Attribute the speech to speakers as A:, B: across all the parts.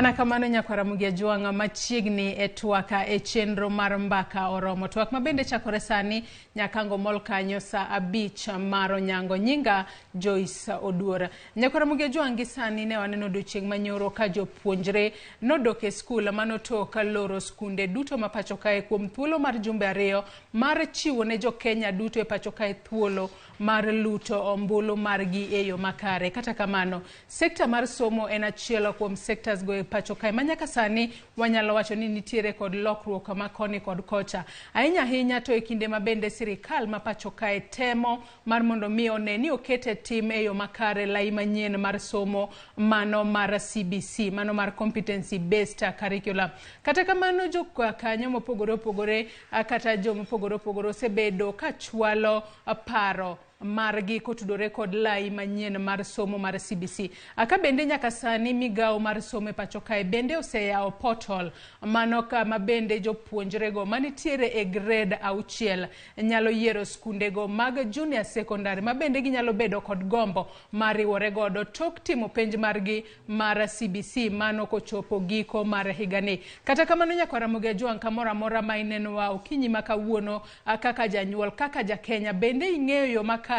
A: Mana kamano nyakwar Ramogi Ajwang' machiegni e twaka e chenro mar mbaka oromo. Twak ma bende chakore sani nyakango mol kanyo saa 5 mar onyango. Nyinga Joyce Oduor. Nyakwar Ramogi Ajwang' gi sani ne waneno odiochieng' manyoro ka jopuonjre nodok e skul mano tok loro skunde duto ma pacho kae kuom thuolo mar jumbe 2 mar chiwo ne jo Kenya duto e pacho kae thuolo mar luto ombulu margi e yo makare. Kata kamano, sekta mar somo en achiel kuom sectors go e pacho kae ma nyaka sani wanyalo wacho ni nitiere kod lokruok ma koni kod kocha. Ahinya ahinya to e kinde ma bende sirikal ma pacho kae temo mar mondo mi one ni okete tim e yo makare lai manyien mar somo mano mar CBC, mano mar competency based curriculum. Kata kamano jokanyo mopogore opogore kata jomopogore opogore osebedo ka chwalo paro margi kotudore kod lai manyien mar somo mar CBC. Ka bende nyaka sani migawo mar somo e pacho kae bende oseyawo portal mano kama bende jopuonjrego manitiere e grade 6 nyalo yiero skundego mag junior secondary ma bende ginyalo bedo kod gombo mar riwore godo tok timo penj margi mar CBC mano kochopo giko mar higani. Kata kamano nyakwar Ramogi Ajwang' kamoro amora ma inenowa okinyi ma kawuono kaka janyuol kaka ja Kenya bende ing'eyo yo makare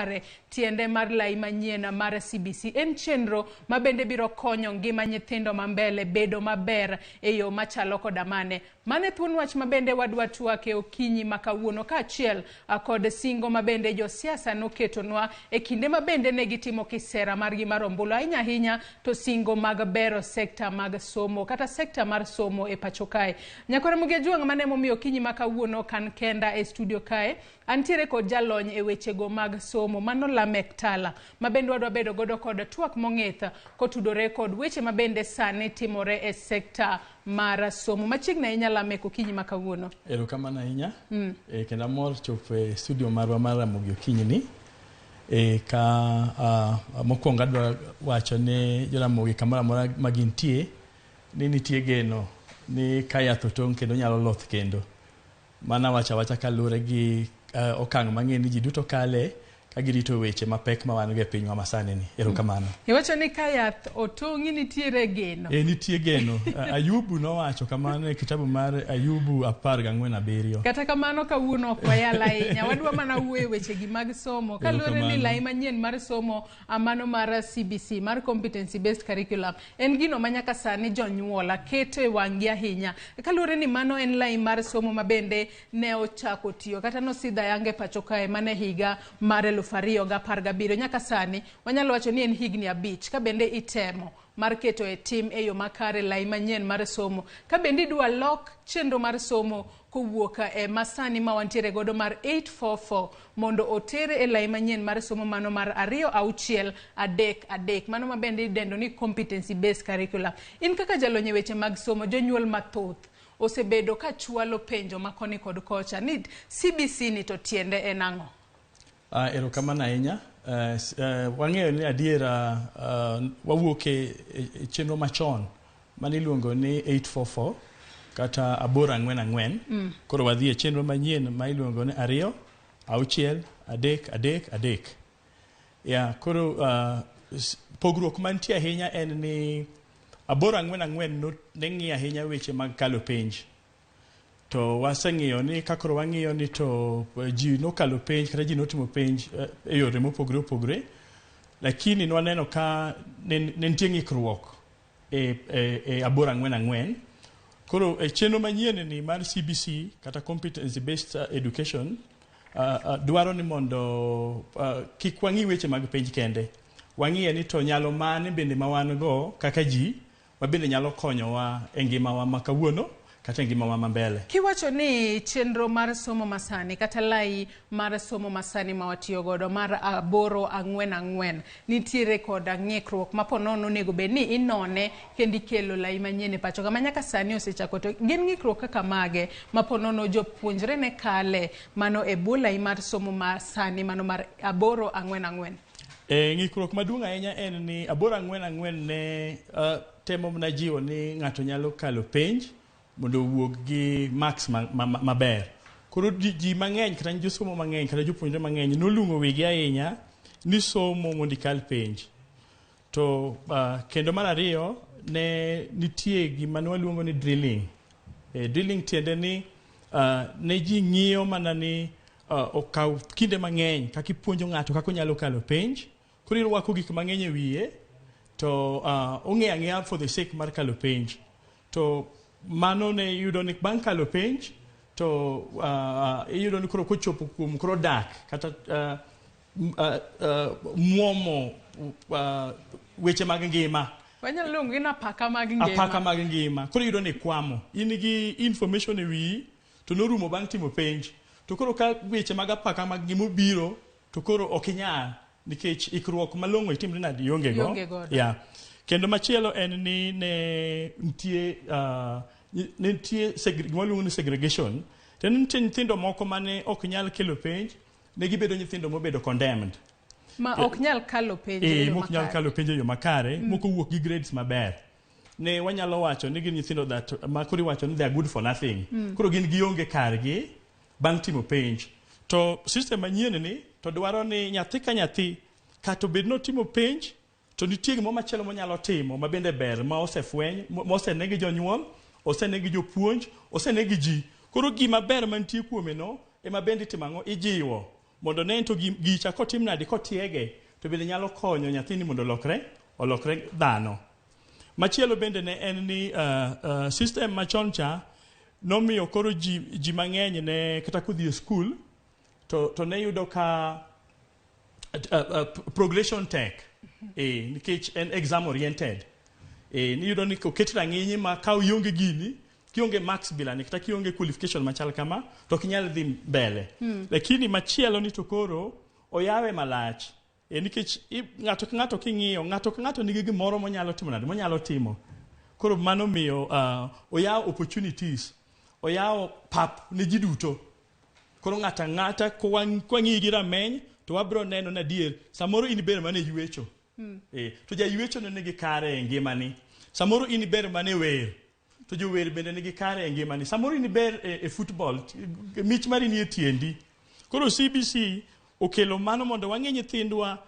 A: tiende mar lai manyien mar CBC en chenro ma bende biro konyo ngima nyithindo ma mbele bedo maber e yo machalo koda mane. Mane thuon wach ma bende wadwa twak e okinyi ma kawuono kaachiel kod singo ma bende josiasa noketonwa e kinde ma bende ne gitimo kisera margi mar ombulu ahinya ahinya to singo mag bero sekta mag somo kata sekta mar somo e pacho kae. Nyakwar Ramogi Ajwang' mane momiyo okinyi ma kawuono kan kenda e studio kae antiere kod jalony e wechego mag somo mano Lameck Tala ma bende wadwa bedo godo kod twak mong'ith kotudore kod weche ma bende sani timore e sekta mar somo. Machiegni ahinya Lameck okinyi ma kawuono.
B: Erokamano ahinya. Kendo amor chopo e studio marwa mar Ramogi okinyi ni. Ka mokwongo adwa wacho ne joramogi kamoro amora ma gintie ni nitie geno ni ka yath otong' kendo nyalo loth kendo. Mana wacho awacha kaluwore gi okang' mang'e ni ji duto kale ka girito weche mapek ma wan go e pinywa masani ni. Erokamano.
A: Iwacho ni ka yath otong'i nitiere geno.
B: Nitie geno. Ayubu nowacho kamano e kitabu mar Ayubu 14:7.
A: Kata kamano kawuono ok wayal ahinya. Wadwa mana wuoyo e wechegi mag somo. Kaluwore ni lai manyien mar somo mano mar CBC mar competency based curriculum en gino ma nyaka sani jonyuola keto e wang'gi ahinya. Kaluwore ni mano en lai mar somo ma bende ne ochako tiyo kata nosidho ayanga e pacho kae mana e higa mar 2017 nyaka sani wanyalo wacho ni en higni 5 ka bende itemo mar keto e tim e yo makare lai manyien mar somo. Ka bende idwa lok chenro mar somo kowuok e masani ma wantiere godo mar 844 mondo otere e lai manyien mar somo mano mar 2 6 3 3 mano ma bende idendo ni competency based curriculum. In kaka jalony e weche mag somo jonyuol mathoth osebedo ka chwalo penjo ma koni kod kocha ni CBC ni to tiende en ang'o?
B: Erokamano ahinya. Wang'eyo ni adiera wawuok e chenro machon mane iluongo ni 844 kata 844. Koro wadhi e chenro manyien ma iluongo ni 2 6 3 3 3. Ya, koro pogruok mantie ahinya en ni 844 ne ng'iyo ahinya weche mag kalo penj. To waseng'iyo ni ka koro wang'iyo ni to ji nokalo penj kata ji notimo penj e yore mopogore opogore, lakini nwaneno ka ne nitie ng'ikruok e 844. Koro e chenro manyien ni mar CBC kata competency based education dwaro ni mondo kik wang'i weche mag penj kende. Wang'iye ni to nyalo mane bende ma wan go kaka ji ma bende nyalo konyowa e ngimawa ma kawuono kata e ngimawa ma mbele.
A: Kiwacho ni chenro mar somo masani kata lai mar somo masani ma watiyo godo mar 8 4 4 nitiere kod ng'ikruok ma po nono onego bed ni inone kendo ikelo lai manyien e pacho kama nyaka sani osechako to gin ng'ikruok kaka mage ma po nono jopuonjre ne kale mano e bwo lai mar somo masani mano mar 8 4 4.
B: Ng'ikruok maduong' ahinya en ni 8 4 4 ne temo mana jiwo ni ng'ato nyalo kalo penj mondo owuog gi marks maber. Koro ji mang'eny kata josomo mang'eny kata jopuonjre mang'eny nolung'o wigi ahinya ni somo mondo ikal penj. To kendo mar ariyo ne nitie gima ne waluongo ni drilling. Drilling tiende ni ne ji ng'iyo mana ni okaw kinde mang'eny kaka ipuonjo ng'ato kaka onyalo kalo penj. Koro irwako gik mang'eny e wiye to ong'eyo ang'eya for the sake mar kalo penj. To mano ne iyudo ni bang' kalo penj to iyudo ni koro kochopo kuom koro dak kata muomo weche mag ngima.
A: Wanyalo luongo gi ni apaka mag ngima.
B: Apaka mag ngima. Koro iyudo ni ikwamo. In gi information e wiyi to norumo bang' timo penj. To koro ka weche mag apaka mag ngima obiro to koro ok inyal nikech ikruok malong'o itimri nade ionge go.
A: Ionge godo.
B: Yeah. Kendo machielo en ni ne nitie gima waluongo ni segregation. To nitie nyithindo moko mane ok nyal kelo penj, ne gibedo nyithindo mobedo condemned.
A: Ma ok nyal kalo penj e yo
B: mok nyal
A: makare.
B: Kalo penj e yo makare, moko wuok gi grades maber. Ne wanyalo wacho ni gin nyithindo that ma koro iwacho ni they are good for nothing. Koro gin gionge kargi bang' timo penj. To system manyien ni to dwaro ni nyathi ka nyathi kata obed ni otimo penj to nitie gimoro machielo monyalo timo ma bende ber ma osefweny mosene gi jonyuol, osene gi jopuonj, osene gi ji. Koro gima ber mantie kuome no ema bende itimo ang'o? Ijiwo mondo ne to gicha kotim nade kotiege to bende nyalo konyo nyathini mondo olokre dhano. Machielo bende ne en ni system machon cha nomiyo koro ji mang'eny ne kata kodhi e skul to ne yudo ka progression tek. Nikech en exam oriented. Niyudo ni oket rang'iny ma ka ionge gini, kionge marks bila ni kata kionge qualification machal kama to ok inyal dhi mbele. Lakini machielo ni to koro oyawe malach. Nikech ng'ato ka ng'ato king'iyo, ng'ato ka ng'ato nigi gimoro monyalo timo nade, monyalo timo. Koro mano miyo oyawo opportunities, oyawo pap ne ji duto. Koro ng'ato ang'ata kwang'iyi gi rameny to wabiro neno ni adier samoro in ber mana e ywecho. To jaywecho no nigi kare e ngimani. Samoro in ber mana e wer, to jower bende nigi kare e ngimani. Samoro in ber e football, mich mari nie tiendi. Koro CBC okelo mano mondo wang'e nyithindwa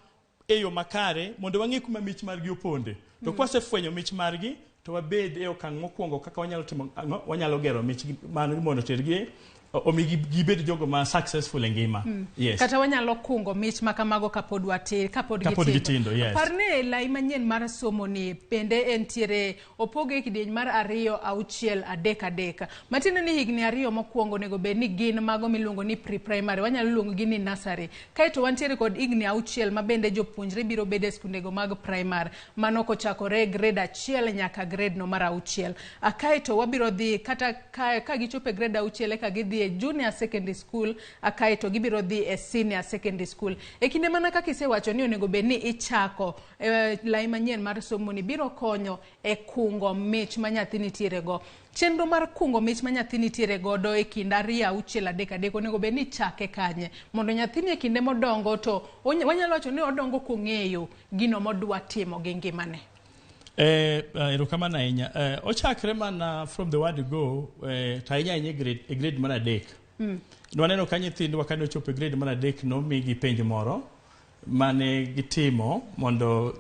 B: e yo makare, mondo wang'e kuma mich margi oponde. To kwasefwenyo mich margi, to wabed e okang' mokwongo kaka wanyalo timo ang'o, wanyalo gero mich mano mondo otergi omi gibed jogo ma successful e ngima. Yes.
A: Kata wanyalo kungo mich ma kamago kapod watin, kapod
B: Kapod
A: gitindo.
B: gitindo, yes.
A: Par ni lai manyien mar somo ni bende entiere opoge e kidieny mar 2, 6, 3, 3. Matiende ni higni 2 mokwongo onego bed ni gin mago miluongo ni pre-primary, wanyalo luongo gi ni nursery. Kaeto wantiere kod higni 6 ma bende jopuonjre biro bedo e skundego mag primary, mano kochakore e grade 1 nyaka grade no mar 6. Kaeto wabiro dhi kata ka gichopo e grade 6 eka gidhi e junior secondary school, kaeto gibiro dhi e senior secondary school. E kinde mana kaka isewacho ni onego bed ni ichako lai manyien mar somo ni biro konyo e kungo mich ma nyathi nitiere go. Chenro mar kungo mich ma nyathi nitiere godo e kind 2, 6, 3, 3 onego bed ni ichake kanye mondo nyathini e kinde modongo to wanyalo wacho ni odongo kong'eyo gino modwa timo gi ngimane.
B: Erokamano ahinya. Ochakre mana from the word go, to ahinya ahinya e grade mar 3. Nwaneno ka nyithindwa kane ochopo e grade mar 3 nomigi penj moro mane gitimo mondo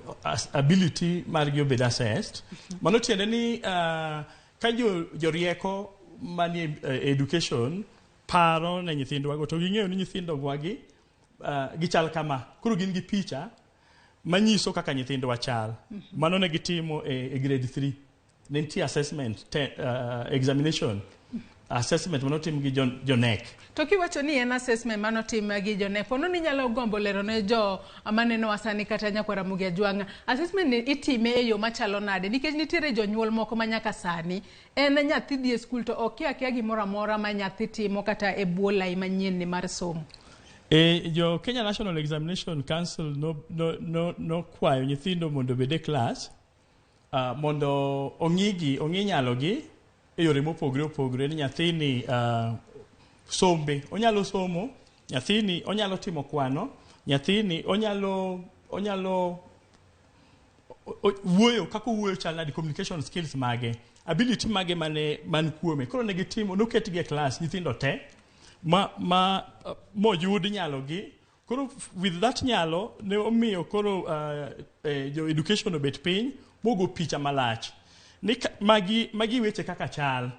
B: ability margi obed assessed. Mano tiende ni ka jorieko manie education paro ne nyithindwago to ging'eyo ni nyithindowagi gichal kama. Koro gin gi picha manyiso kaka nyithindwa chal. Mano ne gitimo e grade 3. Ne nitie assessment, examination, assessment manotim gi jo KNEC.
A: To kiwacho ni en assessment manotim gi jo KNEC, pono ni inyalo gombo lero ne jo manenowa sani kata nyakwar Ramogi Ajwang', assessment ni itime e yo machalo nade? Nikech nitiere jonyuol moko ma nyaka sani en nyathi dhi e skul to okia akia gimoro amora ma nyathi timo kata e bwo lai manyien ni mar somo.
B: Jo Kenya National Examination Council nokwayo nyithindo mondo obed e klas, mondo ong'i nyalogi e yore mopogore opogore ni nyathini sombe, onyalo somo, nyathini onyalo timo kwano, nyathini onyalo wuoyo, kaka owuoyo chal nade, communication skills mage, ability mage mane man kuome. Koro ne gitimo, noketgi e klas nyithindo te ma moyud nyalogi. Koro with that nyalo ne omiyo koro jo education obet piny mogo picha malach. Ni magi weche kaka chal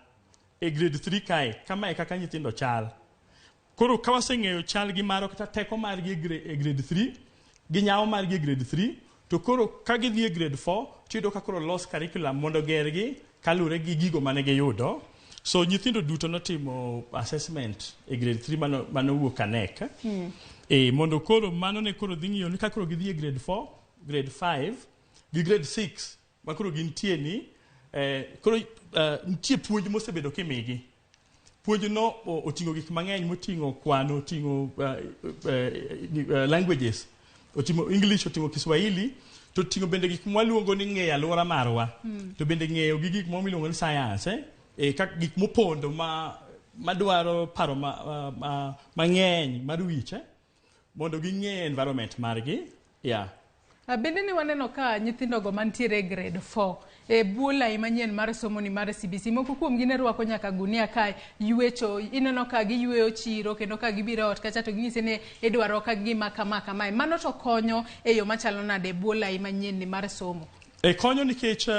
B: e grade 3 kae, kamae kaka nyithindo chal. Koro ka waseng'eyo chal gi maro kata teko margi e grade 3 gi nyawo margi e grade 3, to koro ka gidhi e grade 4 tiyudo ka koro los curriculum mondo gergi kaluwore gi gigo mane giyudo. So nyithindo duto notimo assessment e grade 3 manowuok KNEC. Mondo koro mano ne koro dhi ng'iyo ni ka koro gidhi e grade 4, grade 5 gi grade 6 ma koro gintie ni koro nitie puonj mosebedo kimigi. Puonj no oting'o gik mang'eny moting'o kwano, oting'o languages, oting'o English, oting'o Kiswahili, to oting'o bende gik mwaluongo ni ng'eyo alwora marwa. To bende ng'eyo gi gik moro miluongo ni science, kaka gik mopondo madwaro paro mang'eny mar wich, mondo ging'e environment margi. Yeah.
A: Bende ni waneno ka nyithindogo mantiere e grade 4 e bwo lai manyien mar somo ni mar CBC, moko kuomgi ne rwako nyaka gunia ka ywecho, ineno ka giyweyo chiro kendo ka gibiro ot kacha to ginyisi ni idwaro ka gima kama kamae. Mano to konyo e yo machalo nade e bwo lai manyien ni mar somo?
B: E konyo nikech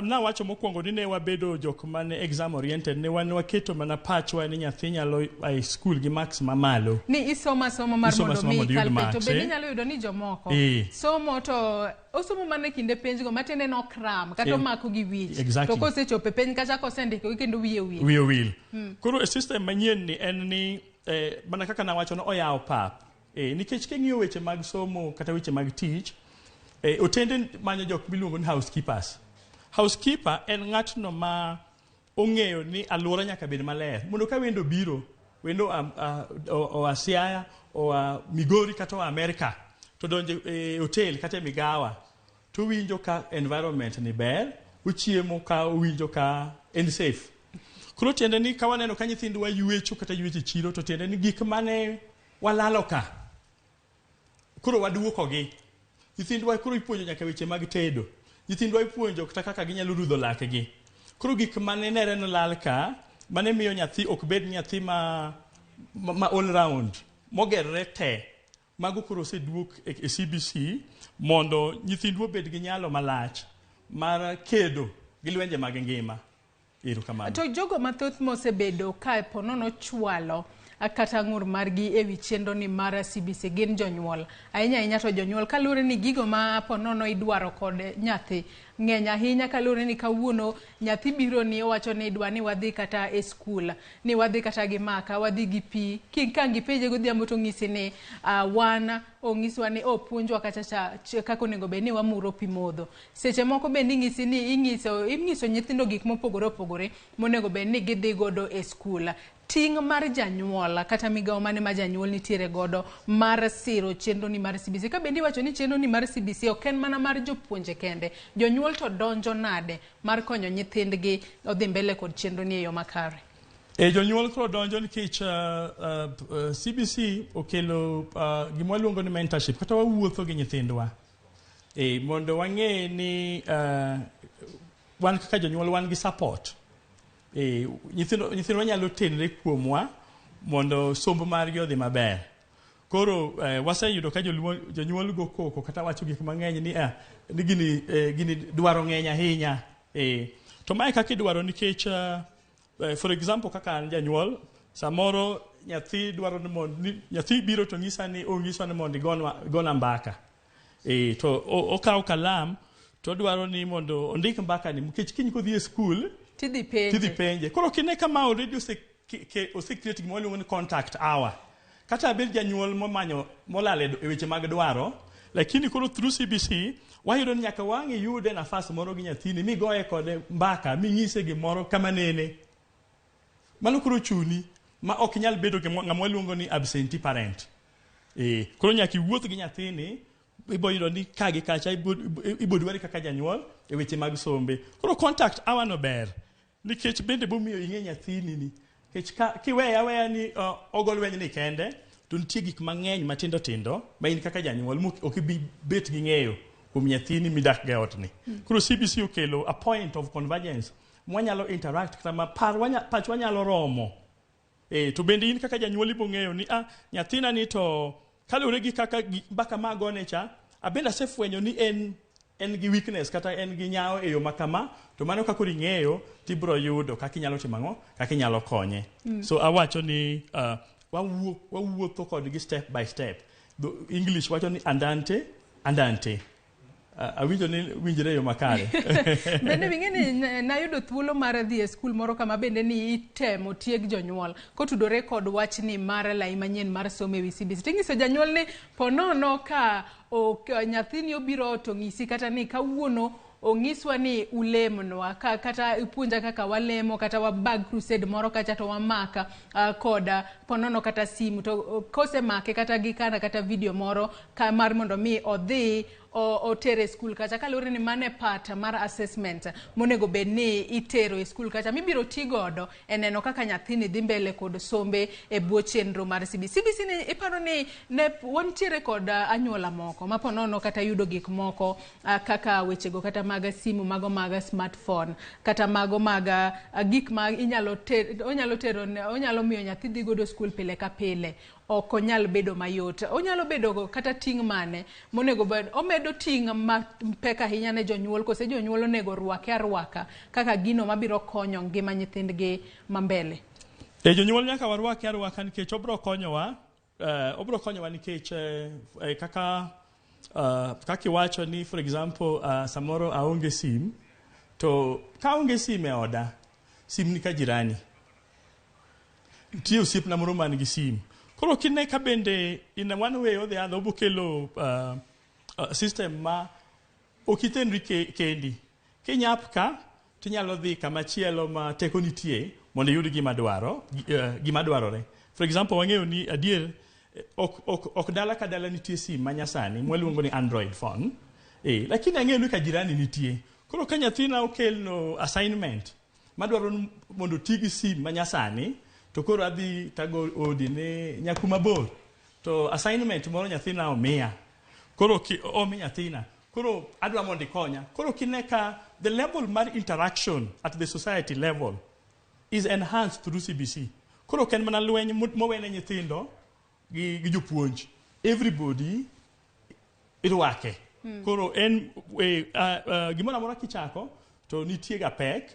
B: nawacho mokwongo ni ne wabedo jok mane exam oriented, ne wan waketo mana pachwa ni nyathi nyalo a school gi marks mamalo.
A: Ni isomo asoma mar mondo mi ikal penj, to bende inyalo yudo ni jomoko somo to osomo mana e kinde penjgo matiende ni okram kata omako gi wich. To kosechopo e penj kacha kosendiko kendo wiye wil.
B: Wiye wil. Koro e system manyien ni en ni mana kaka nawacho no oyawo pap. Nikech king'iyo weche mag somo kata weche mag tich, otende manyo jok miluongo ni housekeepers. Housekeeper en ng'atno ma ong'eyo ni alwora nyaka bed maler mondo ka wendo biro, wendo oa Siaya, oa Migori kata oa Amerika, to donjo e hotel kata e migawa, to owinjo ka environment ni ber, ochiemo ka owinjo ka en safe. Koro tiende ni ka waneno ka nyithindwa ywecho kata ywecho e chiro, to tiende ni gik mane walalo ka koro waduokogi. Nyithindwa koro ipuonjo nyaka weche mag tedo. Nyithindwa ipuonjo kata kaka ginyalo rudho lakgi. Koro gik mane nere nolal ka, mane miyo nyathi ok bed nyathi ma all round, mogerre te. Mago koro oseduok e CBC mondo nyithindwa obed gi nyalo malach mar kedo gi lwenje mag ngima. Erokamano.
A: To jogo mathoth mosebedo ka ponono chwalo kata ng'ur margi e wi chenro ni mar CBC gin jonyuol. Ahinya ahinya to jonyuol kaluwore ni gigo ma ponono idwaro kod nyathi ng'eny ahinya, kaluwore ni kawuono nyathi biro ni owacho ni idwa ni wadhi kata e skul, ni wadhi kata gi maka, wadhi gi pi. Ka gipenje godhiambo to ong'isi ni wan ong'iswa ni opuonjwa kacha cha kaka onego bed ni wamuro pi modho. Seche moko bende ing'isi ni ing'iso nyithindo gik mopogore opogore monego bed ni gidhi godo e skul. Ting' mar janyuol kata migawo mane ma janyuol nitiere godo mar siro chenro ni mar CBC. Ka bende iwacho ni chenro ni mar CBC ok en mana mar jopuonje kende, jonyuol to donjo nade mar konyo nyithindgi odhi mbele kod chenro ni e yo makare?
B: Jonyuol koro donjo nikech CBC okelo gima waluongo ni mentorship, kata wawuotho gi nyithindwa. Mondo wang'e ni wan kaka jonyuol wan gi support. Nyithindwa nyalo tenre kuomwa mondo somb margi odhi maber. Koro waseyudo ka jonyuol go koko kata wacho gik mang'eny ni ni gini dwaro ng'eny ahinya. To mae kaka idwaro nikech for example kaka an janyuol, samoro nyathi dwaro ni mondo nyathi biro to ng'isa ni ong'iswa ni mondo igona mbaka. To okawo kalam to odwaro ni mondo ondik mbaka ni nikech kiny kodhi e skul
A: tidhi penje.
B: Tidhi penje. Koro kine kama already ose create gima waluongo ni contact hour. Kata abed janyuol momanyo molal e weche mag dwaro, lakini koro through CBC wayudo ni nyaka wang' iyude nafas moro gi nyathini migoye kode mbaka ming'ise gimoro kama nene. Mano koro chuni ma ok nyal bedo ng'ama waluongo ni absentee parent. Koro nyaka iwuoth gi nyathini, ibo yudo ni ka gi kacha ibo dwari kaka janyuol e weche mag sombe. Koro contact hour no ber nikech bende bomiyo ing'e nyathini ni. Nikech kiweya aweya ni ogo lweny ni kende, to nitie gik mang'eny matindo tindo ma in kaka janyuol ok ibi bet gi ng'eyo kuom nyathini midak go e otni. Koro CBC okelo a point of convergence mwanyalo interact kata ma pachwa nyalo romo. To bende in kaka janyuol ibo ng'eyo ni nyathina ni to kaluwore gi kaka mbaka ma agone cha, abende asefwenyo ni en en gi weakness kata en gi nyawo e yo ma kama, to mano ka koro ing'eyo tibiro yudo kaka inyalo timo ang'o, kaka inyalo konye. So awacho ni wawuotho kodgi step by step. The English wacho ni andante andante. Awinjo ni winjre e yo makare.
A: Bende wing'e ni nayudo thuolo mar dhi e skul moro kama bende ni itemo tieg jonyuol kotudore kod wachni mar lai manyien mar somo ewi CBC. Tinyiso janyuol ni ponono ka ok nyathini obiro to ng'isi kata ni kawuono ong'iswa ni ulemnwa ka, kata ipuonja kaka walemo kata wabag crusade moro kacha to wamaka koda ponono kata simu to kosemake kata gi kana kata video moro ka mar mondo mi odhi otere e skul kacha, kaluwore ni mano e part mar assessment monego bed ni itero e skul kacha mibiro ti godo e neno kaka nyathini dhi mbele kod sombe e bwo chenro mar CBC. CBC ni iparo ni ne wantiere kod anyuola moko ma ponono kata yudo gik moko kaka wechego kata mag simu mago mag smartphone kata mago mag gik ma inyalo ter, onyalo tero onyalo miyo nyathi dhi godo skul pile ka pile, ok onyal bedo mayot. Onyalo bedo kata ting' mane monego bed omedo ting' mapek ahinya ne jonyuol, kose jonyuol onego rwake arwaka kaka gino mabiro konyo ngima nyithindgi ma mbele?
B: E jonyuol nyaka warwake arwaka nikech obiro konyowa, obiro konyowa nikech kaka kaka iwacho ni, for example, samoro aonge sim, to ka aonge sim e oda, sim ni ka jirani nitie, osiepna moro man gi sim. Koro kine ka bende in one way or the other obo kelo system ma ok itenri kendi. Kinyap ka tinyalo dhi kama chielo ma teko nitie mondo iyud gima dwaro gima dwarore. For example, wang'eyo ni adier ok dala ka dala nitie sim ma nyasani mwaluongo ni Android phone, lakini ang'eyo ni ka jirani nitie. Koro ka nyathina okelno assignment madwaro ni mondo oti gi sim ma nyasani, to koro adhi tago odi ni nyaku mabor to assignment moro nyathina omiya, koro omi nyathina, koro adwa mondo ikonya. Koro kine ka the level mar interaction at the society level is enhanced through CBC. Koro ok en mana lweny mowene nyithindo gi jopuonj, everybody irwake. Koro en gimoro amora kichako to nitie ga pek,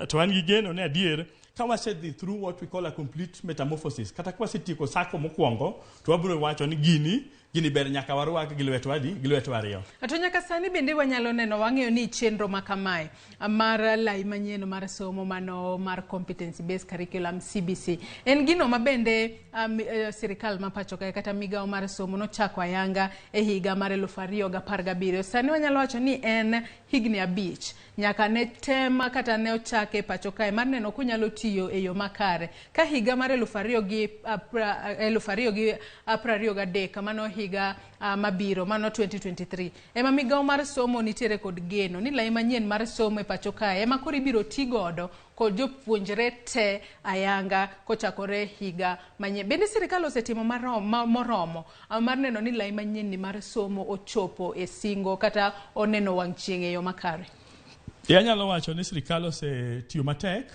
B: to an gi geno ni adier ka wasedhi through what we call a complete metamorphosis, kata ka wasetieko sako mokwongo, to wabiro wacho ni gini ber, nyaka warwak gi lwetwa adi, gi lwetwa ariyo.
A: To nyaka sani bende wanyalo neno, wang'eyo ni chenro ma kamae mar lai manyien mar somo mano mar competency based curriculum, CBC, en gino ma bende sirikal ma pacho kae kata migawo mar somo nochako ayanga e higa mar 2017. Sani wanyalo wacho ni en higni 5 nyaka ne tem kata ne ochake e pacho kae mar neno konyalo tiyo e yo makare ka higa mar 2023, mano higa mabiro, mano 2023, ema migawo mar somo nitiere kod geno ni lai manyien mar somo e pacho kae ema koro ibiro ti godo kod jopuonjre te ayanga kochakore higa manyien. Bende sirikal osetimo moromo mar neno ni lai manyien ni mar somo ochopo e singo kata oneno wang' chieng' e yo makare?
B: E, anyalo wacho ni sirikal osetiyo matek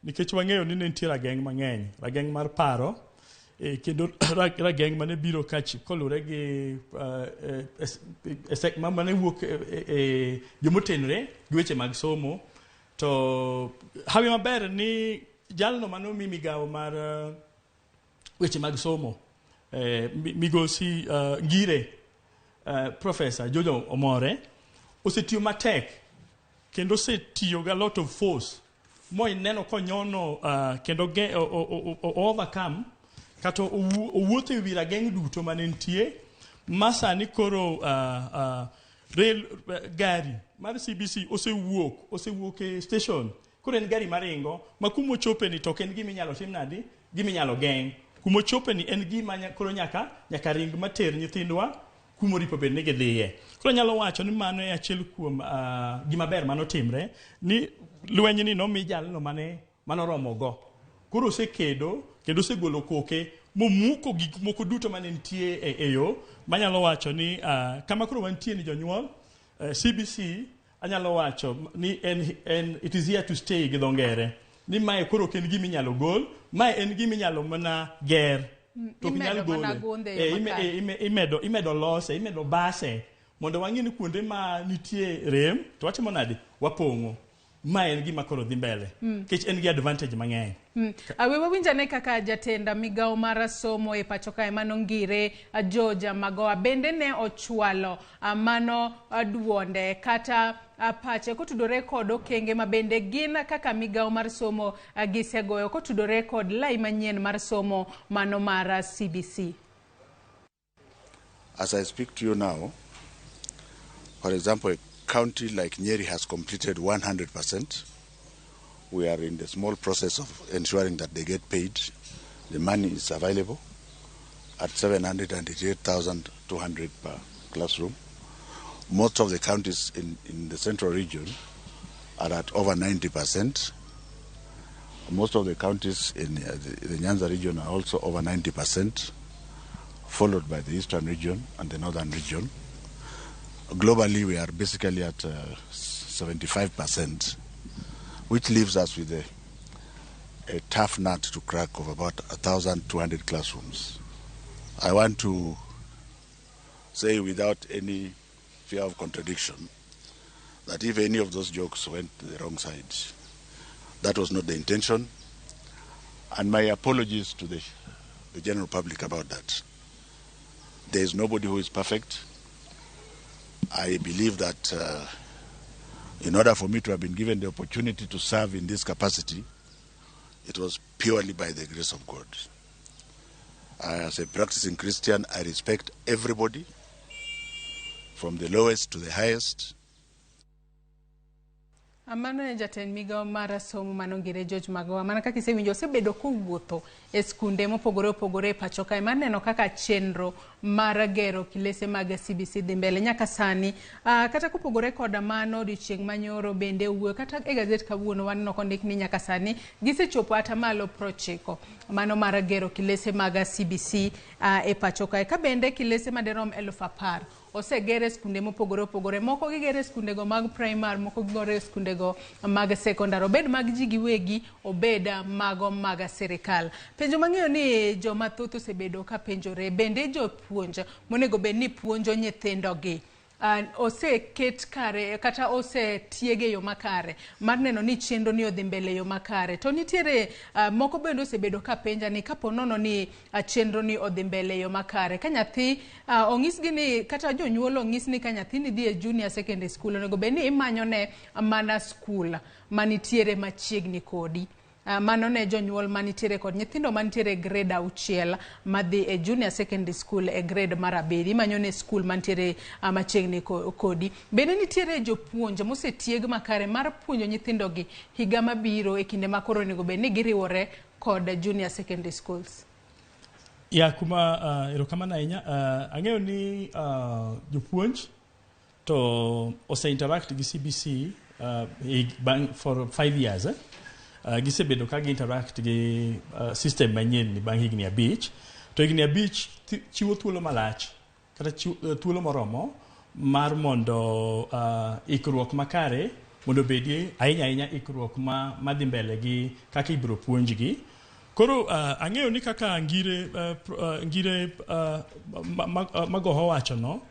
B: nikech wang'eyo ni ne nitie rageng' mang'eny, rageng' mar paro kendo rageng' mane biro koluwore gi mane wuok e jomotenore gi weche mag somo. To hawi maber ni jalno manomi migawo mar weche mag somo, migosi Ngire, Professor George Omore, osetiyo matek kendo osetiyo gi a lot of force moineno konyono kendo o overcome kata owuotho e wi rageng' duto mane nitie, ma sani koro rail, gari mar CBC osewuok e station. Koro en gari maringo ma kumochope ni to ok en gima inyalo tim nadi, gima inyalo geng'. Kumochope ni en gima koro nyaka ring mater nyithindwa kumoripo bed ni gidhiye. Koro anyalo wacho ni mano e achiel kuom gima ber manotimre ni lweny ni nomi jalno mane manoromo go. Koro osekedo kendo osegolo koke momuko gik moko duto mane nitie e yo manyalo wacho ni kama koro wantie ni jonyuol, CBC anyalo wacho ni en it is here to stay gi dho ngere, ni mae koro ok en gima inyalo gol, mae en gima inyalo mana ger to ok nyal
A: Imedo mana
B: gole.
A: gundhe e yo makare.
B: Imedo lose, imedo base. Mondo wang'i ni kuonde ma nitie rem to watimo nade? Wapong'o. Ma en gima koro dhi mbele. Nikech en gi advantage mang'eny.
A: We wawinj ane kaka jatend migawo mar somo e pacho kae mano Ngire George Magoha bende ne ochwalo mano duonde kata pache kotudore kod okenge ma bende gin kaka migawo mar somo gisegoyo kotudore kod lai manyien mar somo mano mar CBC.
C: As I speak to you now, for example, a county like Nyeri has completed 100%. We are in the small process of ensuring that they get paid. The money is available at 788,200 per classroom. Most of the counties in the central region are at over 90%. Most of the counties in the Nyanza region are also over 90%, followed by the eastern region and the northern region. Globally, we are basically at 75%, which leaves us with a tough nut to crack of about 1,200 classrooms. I want to say without any fear of contradiction that if any of those jokes went to the wrong side, that was not the intention, and my apologies to the general public about that. There is nobody who is perfect. I believe that in order for me to have been given the opportunity to serve in this capacity, it was purely by the grace of God. As a practicing Christian, I respect everybody, from the lowest to the highest.
A: Mano e jatend migawo mar somo mano Ngire George Magoha. Mana kaka isewinjo, osebedo kowuotho e skunde mopogore opogore e pacho kae mar neno kaka chenro mar gero kilese mag CBC dhi mbele nyaka sani. Kata kopogore koda mano, odiochieng' manyoro bende owuoyo kata e gazet kawuono waneno kondik ni nyaka sani gisechopo atamalo 90 mano mar gero kilese mag CBC e pacho kae. Ka bende kilese madirom 10,000 oseger e skunde mopogore opogore. Moko gigero e skundego mag primary, moko gigero e skundego mag secondary, obed mag ji giwegi, obed mago mag sirikal. Penjo mang'eyo ni joma thoth osebedo ka penjore, bende jopuonj monego bed ni puonjo nyithindogi oseket kare kata osetieg e yo makare mar neno ni chenro ni odhi mbele e yo makare. To nitiere moko bende osebedo ka penja ni kapo nono ni chenro ni odhi mbele e yo makare, ka nyathi onyisgi ni kata jonyuol onyis ni ka nyathini dhi e junior secondary school onego bed ni imanyone mana skul manitiere machiegni kodi. Mano ne jonyuol manitiere kod nyithindo manitiere e grade 6 madhi e junior secondary school e grade mar 7, imanyo ne skul mantiere machiegni kodi. Bende nitiere jopuonj mosetieg makare mar puonjo nyithindogi higa mabiro e kinde ma koro onego bed ni giriwore kod junior secondary schools?
B: Ya kuma erokamano ahinya. Ang'eyo ni jopuonj to ose interact gi CBC for 5 years. Gisebedo ka gi interact gi system manyien ni bang' higni 5. To higni 5 chiwo thuolo malach kata thuolo moromo mar mondo ikruok makare mondo obedie, ahinya ahinya ikruok ma dhi mbele gi kaka ibiro puonjgi. Koro ang'eyo ni kaka Ngire Magoha owacho no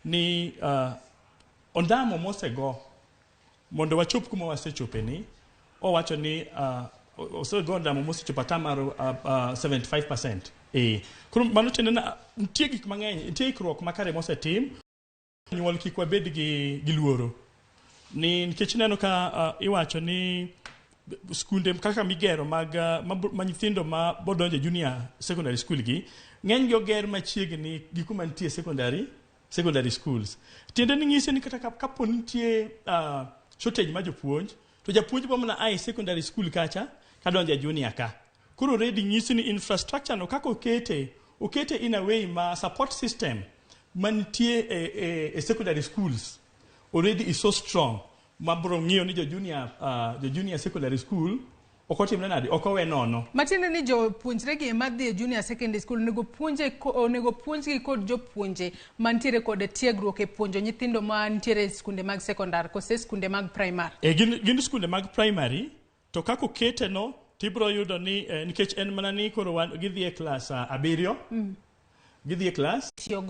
B: ni ondamo mosego mondo wachop kuma wasechope ni, owacho ni osego ondamo mosechopo atamaro 75%. Koro mano tiende ni nitie gik mang'eny, nitie ikruok makare mosetim. Nyuol kik wabed gi luoro ni nikech ineno ka iwacho ni skunde kaka migero mag ma nyithindo ma bodonjo e junior secondary school gi ng'eny gi oger machiegni gi kuma nitie secondary schools. Tiende ni ng'ise ni kata kapo nitie shortage mar jopuonj, to japuonj bo mana ae secondary school kacha kadonjo e junior ka. Koro already ng'isi ni infrastructure no kaka okete in a way ma support system mantie e secondary schools already is so strong ma bro ng'iyo ni jo junior secondary school ok otimre nade, ok owe nono.
A: Matiende ni jopuonjre gi ema dhi e junior secondary school onego puonjgi kod jopuonje mantiere kod tiegruok e puonjo nyithindo mantiere e skunde mag secondary kose skunde mag primary.
B: Gin skunde mag primary, to kaka okete no tibro yudo ni nikech en mana ni koro gidhi e klas 7. Gidhi e klas
A: Tiyogo.